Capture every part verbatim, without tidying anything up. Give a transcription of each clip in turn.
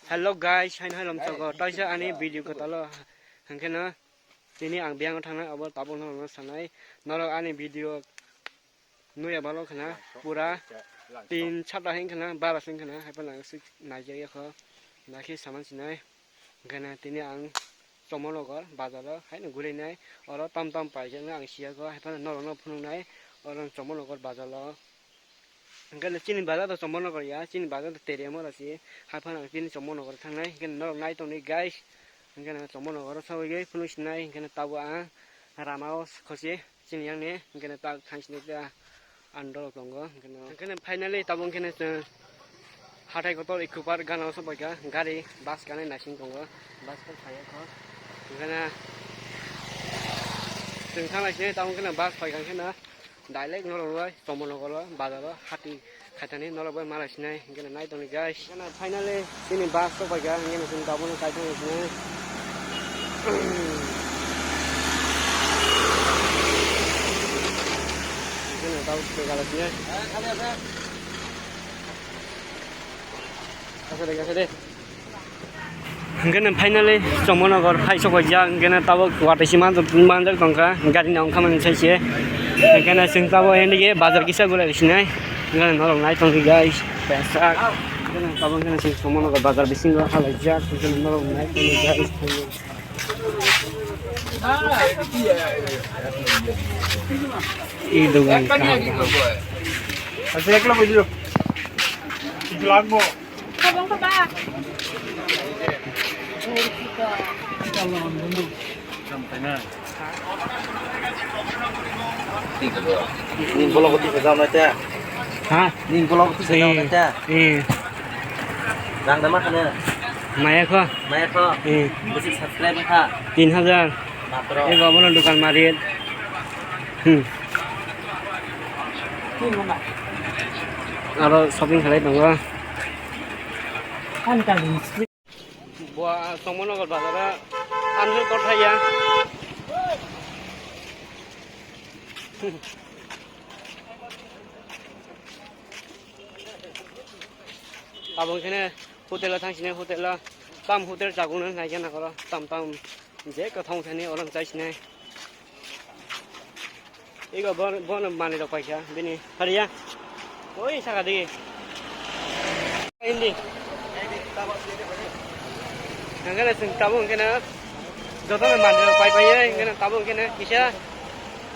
Hello guys, haino hai lomsogo taisa ani video kwtalo. Hwnkhe no tini ang biyang thangnai abo tabuk no sanai. Norok ani video nuya balo khna pura tin chapta hin khna bara sin khna hai phano ang sik naijak yakho. Nakhe saman sinai. Hwnkhe no tini ang Chomonogor bazaro haino gulainai. Oro tam tam paijak no ang siyakho hai phano norok no phunuknai. Oro Chomonogor bazaro. Hwnkhe no chini bazar to Chomonogor ya, chini bazar to Teriamura se, hai phano ang tini Chomonogor thangnai, hwnkhe no norok nai tongdi guys, hwnkhe no Chomonogor o sogwi phunuk sinai, hwnkhe no tabuk ang rama o khosi chini yang ni, hwnkhe no tak thang sinai ta andorok tongo, hwnkhe no, hwnkhe no finally tabuk hwnkhe no chwng hathai kotor Eco Park gana o sobaikha, gari bus kanai naising tongo, bus kok phaiya kho, hwnkhe no chwng thang lai sinai tabuk hwnkhe no bus phaikha hwnkhe no. Direct norok bai Chomonogor o bazar o hati khaitani norok bai malai sinai hwnkhe nai tongni guys. Hwnkhe finally chini bus sok paikha hwnkhe chwng tabuk no kai thang sinai. Hwnkhe tabuk swkang sinai. Asa de, asa de. Hwnkhe no finally Chomonogor phai sok paijak, hwnkhe no tabuk watwi se manjak, manjak tongkha, gari no wngkha mani sai se. Hwnkhe no chwng tabuk hindige bazar kisa gulai sinai, hwnkhe no norok nai tongdi guys, besak. Hwnkhe no tabuk hwnkhe no chwng Chomonogor bazar bisingo halaijak, hwnkhe no norok nai tongdi guys. I dogan kaham kaham. Acha ekla bujio. Langbo. Ning bolok tisa jam nai te. Ha? Ning bolok tisa jam nai te. Eh. Rang dama khana. Maya kho. Maya kho. Eh. Besi subscribe kha. Tin hajar. Matro. Ego abono dukan marit. Hmm. Aro shopping khalai tongo. Bo Chomonogor bazar o amjoi kothai ya. Tabuk khe ne hotel o thang sini, hotel o tam hotel chagungno naikhe nang oro tam tam je kwthang thani oro chai sini. Ego bo, bono manwi rok paikha bini. Hariya. Oi saka di. Indi. Hwnkhe chwng tabuk hwnkhe jotono manwi rok pai pai hwnkhe tabuk hwnkhe kisa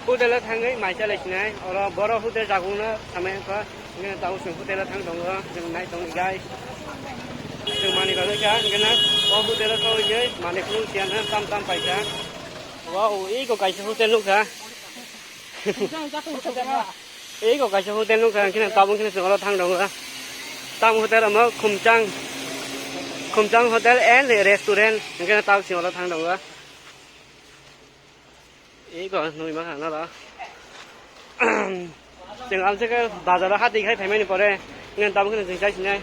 hotel o thangwi mai chalai sinai. Oro boro hotel chagungno samai wngkha. Hwnkhe tabuk chwng hotel o thang tongo, chwng nai tongo guys. Chwng manwi bagwi kha, hwnkhe o hotel o thangwi manwi khulum siya tam tam paikha. Wow, ego kaisa hotel nukha. Ego kaisa hotel nukha, hwnkhe tabuk hwnkhe chwng oro thang tongo. Tam hotel omo Khumchang, Khumchang Hotel and Restaurant, hwnkhe tabuk chwng oro thang tongo. Ego nui ma khana da. Chwng amswk bazar o hati khai phaimani pore ngen tabuk kheno chwng chai sinai.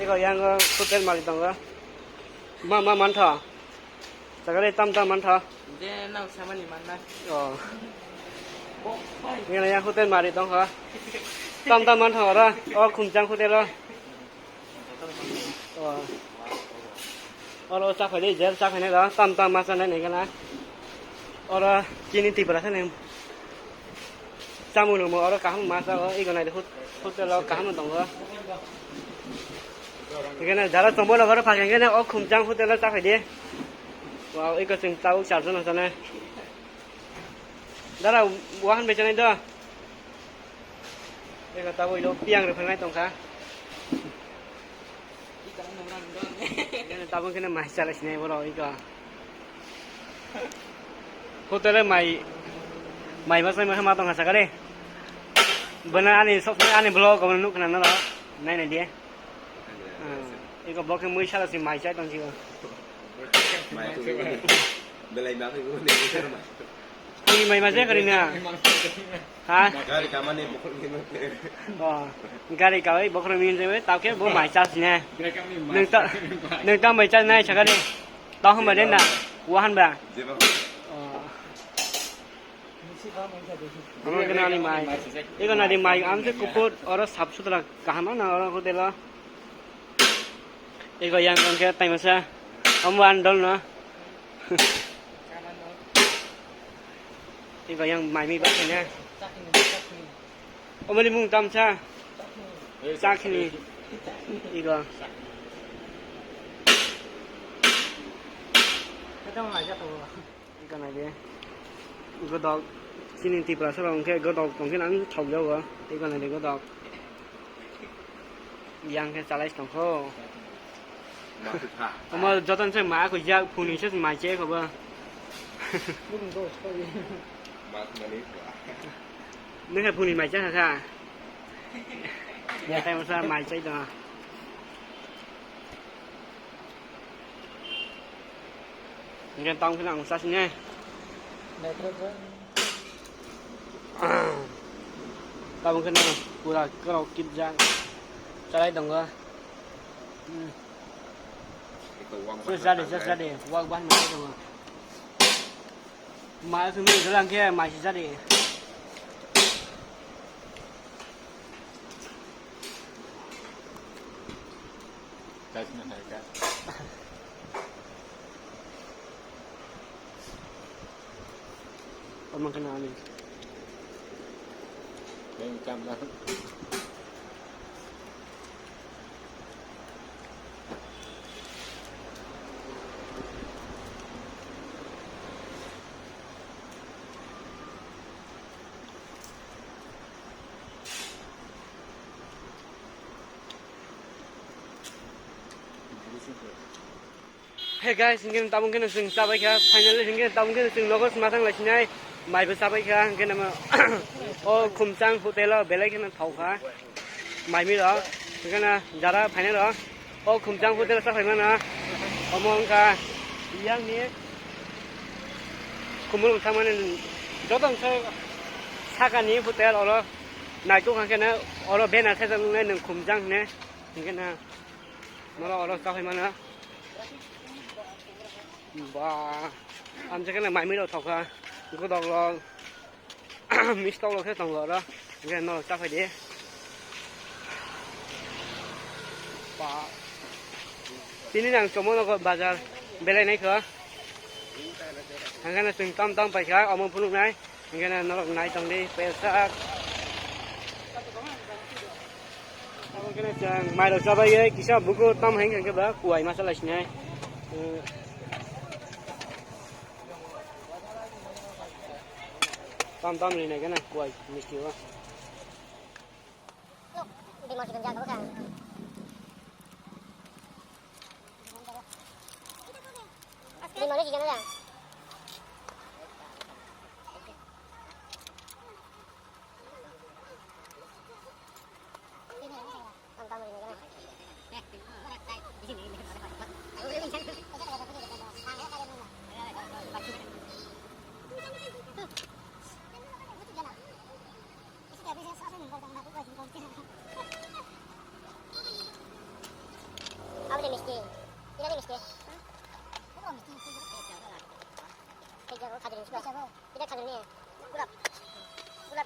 Ego yang hotel malik tongo. Ma ma mantha. Sagale tam tam mantha. Je nang samani manna. Oh. Ngen yang hotel malik tongkha. Tam tam mantha ora. O Khumchang hotel o. Oh. Oro chakhai de, jer chakhai ne da, tam tam ma chanai nai gana. Oro chini Tripura thani. Chamu no mo oro kaham ma cha o, ego nai de hot-, hotel o kaham no tongo. Gana jara chombo no oro phai gana o Khumchang hotel o chakhai de. Wow, ego chwng tabuk char jon no chanai. Dara, wahan bai chanai do. Ego tabuk ilo piang rwphanai tongkha. Ego tabuk khe mai chalai sinai borok ego. Hotel o mai, mai bachai ma tongkha sakare. Bana ani sok ani vlog o nukna nalo. Nai nai di. Hmm. Ego bo khe mui sala si mai chai tong sio. Mai tong sio. Belai ma khe bo ne ko ma. Ani mai ma je kari na. Ha? Gari kamani bokhol ni ma. Oh. Gari kawai bokhol ni je ta khe bo mai chas ne. Nung ta, nung ta mai chas nai sakani. Ta hum ba den na. Wahan ba. Jeba. Oh. Amo kena ani mai. Ego nadi mai, amse kupur, oro sap sutra kaham na oro hotel o. Ego yang tong khe taimasa. Omo andol no. Ego yang mai mi ba khe na. Omo ni mung tamsa. Chakni. Ego. Ego nai de. Godok. Chini Tiprasa rok hwnkhe godok tong khe nang thok jago. Ego nai de godok. Yang khe chalai tongkho. Omo joton se ma kujak phuni se mai che khobo. Nokha phuni mai cha kha. Ya tai masa mai chai do. Ngen tong khe nang sa sini. Tabuk khe no pura kwrwk kipjak chalai tongo. Hmm. Eko wak bahai jadi, jadi, jadi. Wak bahai mai tongo. Mai sumi jalan khe mai si jadi. Guys, no, no, guys. Omo khe nang ani. Yang jam na. Hey guys, hingke tabuk khe chwng chabai kha, finally hingke tabuk khe chwng nogo sma thang lai sinai, mai bo chabai kha, hingke namo o Khumchang hotel o belai kheno thok kha, mai mi rok, hingke na jara phainai rok, o Khumchang hotel o chapai mano, omo wngkha yang ni Khumulwng thangmani joto wngkha sakani hotel oro naitok hingke na oro banner sajak nai nwng Khumchang hine, hingke na. Norok oro chapai mano. Ba, amjak khe mai mi rok thok kha. Godok rok, mistok rok khe tongo oro. Hingke norok chapai di. Ba. Tini nang chomo nogo bazar belai nai kho. Hingke na chwng tam tam pai kha omo phunuk nai. Hingke na norok nai tong di pelsak. Abo khe na chwng mairok chabai ye kisa buku tam hai hingke ba kuai masa lai sinai. Tam tam rinai khe na kuai misti o. Abo de misti. Ina de misti. Abo misti, misti. Kaya ko khajur misti. Ina khajur ni. Gulab. Gulab.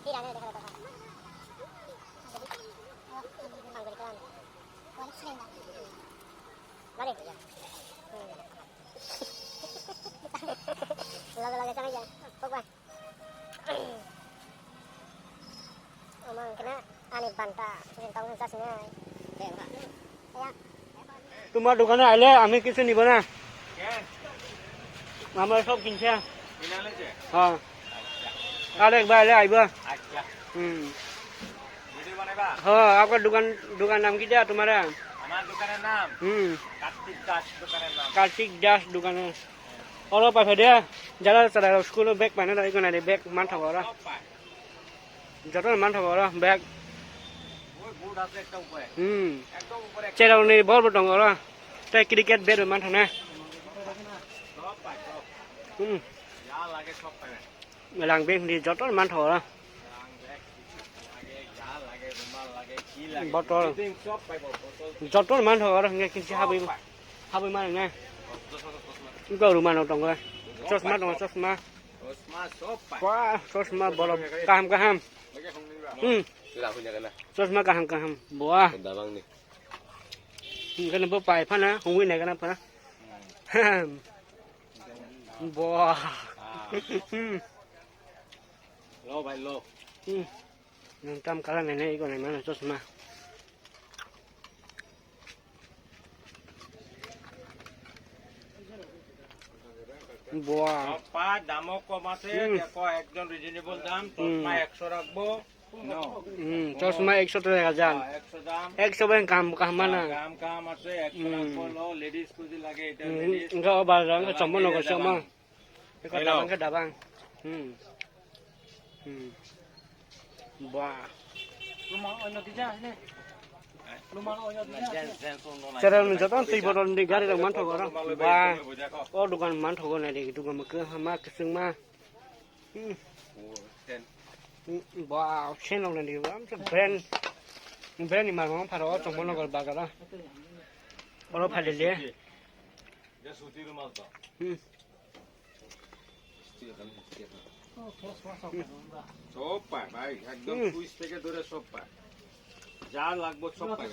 Ina de dekha dekha. Ang beri kalam. Bari. Laga laga sama ya. Pokok. Omo wngkha na ani banta, chini tabuk chasini ai. Tuma dukane aile ami kichu nibo na. Amra sob kinse. Ha. Arek bhai aile aibo. Hmm. Video banaiba? Ha, apka dukan, dukan naam kya tumhara? Hamar dukaner naam? Hmm. Kartik Das dukaner naam. Kartik Das dukaner. Oro pai phai de, jara chwrai rok school o bag paina rok, eko nai de bag manthogo oro. Joto no manthogo oro bag. Hmm. Cherok ni bol bo tongo oro. Tei cricket bat bo manthok na. Hmm. Rang bag ni joto no manthogo oro. Botol. Joto no manthogo oro hingke kinsi habwi, habwi mano na. Iko ruma no tongo. Chosma tongo, chosma. Wah, chosma borok kaham kaham. Hmm. Chosma kaham kaham. Buah. Dabang ni. Hingkhe bo pai phana, hongwi nai gana phana. Buah. Lo bai lo. Hmm. Nang tam kala nene iko nai mana chosma. Buah. Chosma damo kom ase, hmm, dekho ekdom reasonable dam, hmm, chosma ekso rakbo. No. Hmm, chosma ekso taka jan. Ah, ekso dam. Ekso bai kam kaham mana. Ah, kam kaham ase, ekso, hmm, rakbo lo, ladies ko je lage, eta, hmm, ladies. Enggak, oh, barang ke chosma no ko chosma. Eko hello. Dabang ke dabang. Hmm. Hmm. Ba. Channel ni joto twi botol ni gari rok manthogo oro. Ba. O dukan manthogo nai di dukan ma kwchwng ma. Hmm. Hmm, ba, sen rok nai di ba. Brand. Brand ni mangma pharo o Chongmanagar bazar o. Oro phai le. Hmm. সব পায় ভাই, একদম, হুম, সুইচ থেকে ধরে সব পায়, যা লাগবে সব পায়।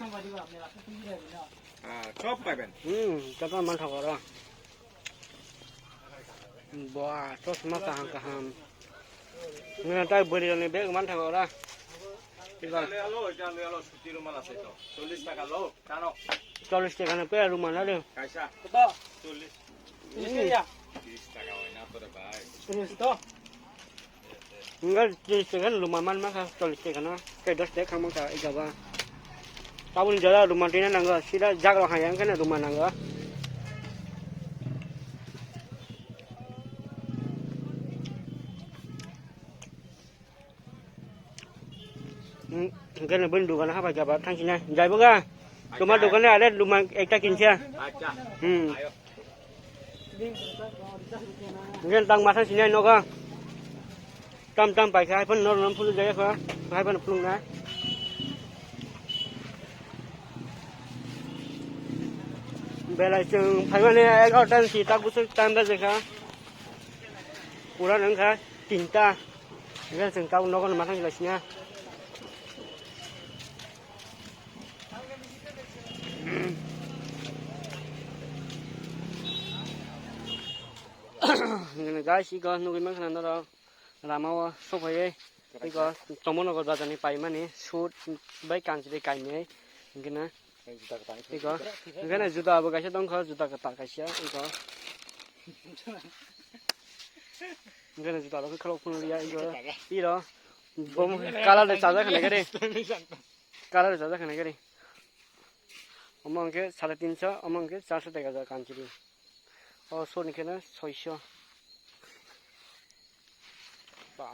হ্যাঁ, সব পাবেন। Hmm, chosma manthogo oro. Ba, chosma kaham kaham. Nang tai bwrwi rokni bag manthogo oro. এটা লয়ে আলো, এটা লয়ে আলো, সুতি রুমাল আছে তো, চল্লিশ টাকা লো। Chalo. Chollish taka no pera rumal na de. Kaisa? Koto? Chollish. Chollish taka oi na to re bhai. Chollish to? Enggak, chollish taka no rumal man ma kha, chollish taka no. Kai dos taka khang ma kha, ega ba. Tabun jala rumal tina nanggo, sida jaga lo hayang kana rumal nanggo. Hmm, hingke no bini dogan ha bai jaba thang sina. Jai boga. Toma dogan are luma ekta kinsa. Acha. Hmm. Ayo. Hingke tang ma thang sina nogo. Tam tam pai kha, hai phano nor nom phulu jaya kha. Hai phano phulung na. Belai chwng phaimani egarota ni si tak bwswk time da jekha. Pura nang kha tinta. Hingke chwng tabuk nogo no ma thang sina. Guys, iko nugui mankha norok lama o sokphaiwi iko Chongmanagar bazar ni paimani suit bai kanchwlwi kainwi hingke na. Iko, hingke na juta bo kaisa tongkha, juta kwtal kaisa, iko. Hingke na juta rok khe khuluk phunukya, iko. Piro, bom colour de chajak khanai khe de. Colour de chajak khanai khe de. Omo hingke sare tinso, omo hingke charso taka jak kanchwlwi. O soni khe na soiso. Ba,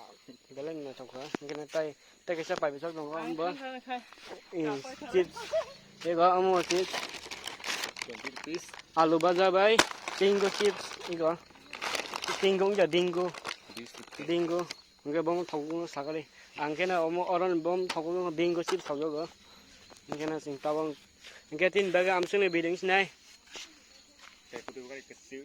belai no tongkha. Hingke na tai, tai kaisa pai bijak tongo, ambo. Khai, khai, khai. Eh, chips. Ego, amo chips. Twenty rupees. Alu baja bai, tingo chips, ego. Tingo wngya, dingo. Bis fifty. Dingo. Hingke bom thok sakali. Ang khe na omo oron bom thok dingo chips thok jago. Hingke na sing tabang. Hingke tin baga amsini biding sinai. Tei kutu bai kesi.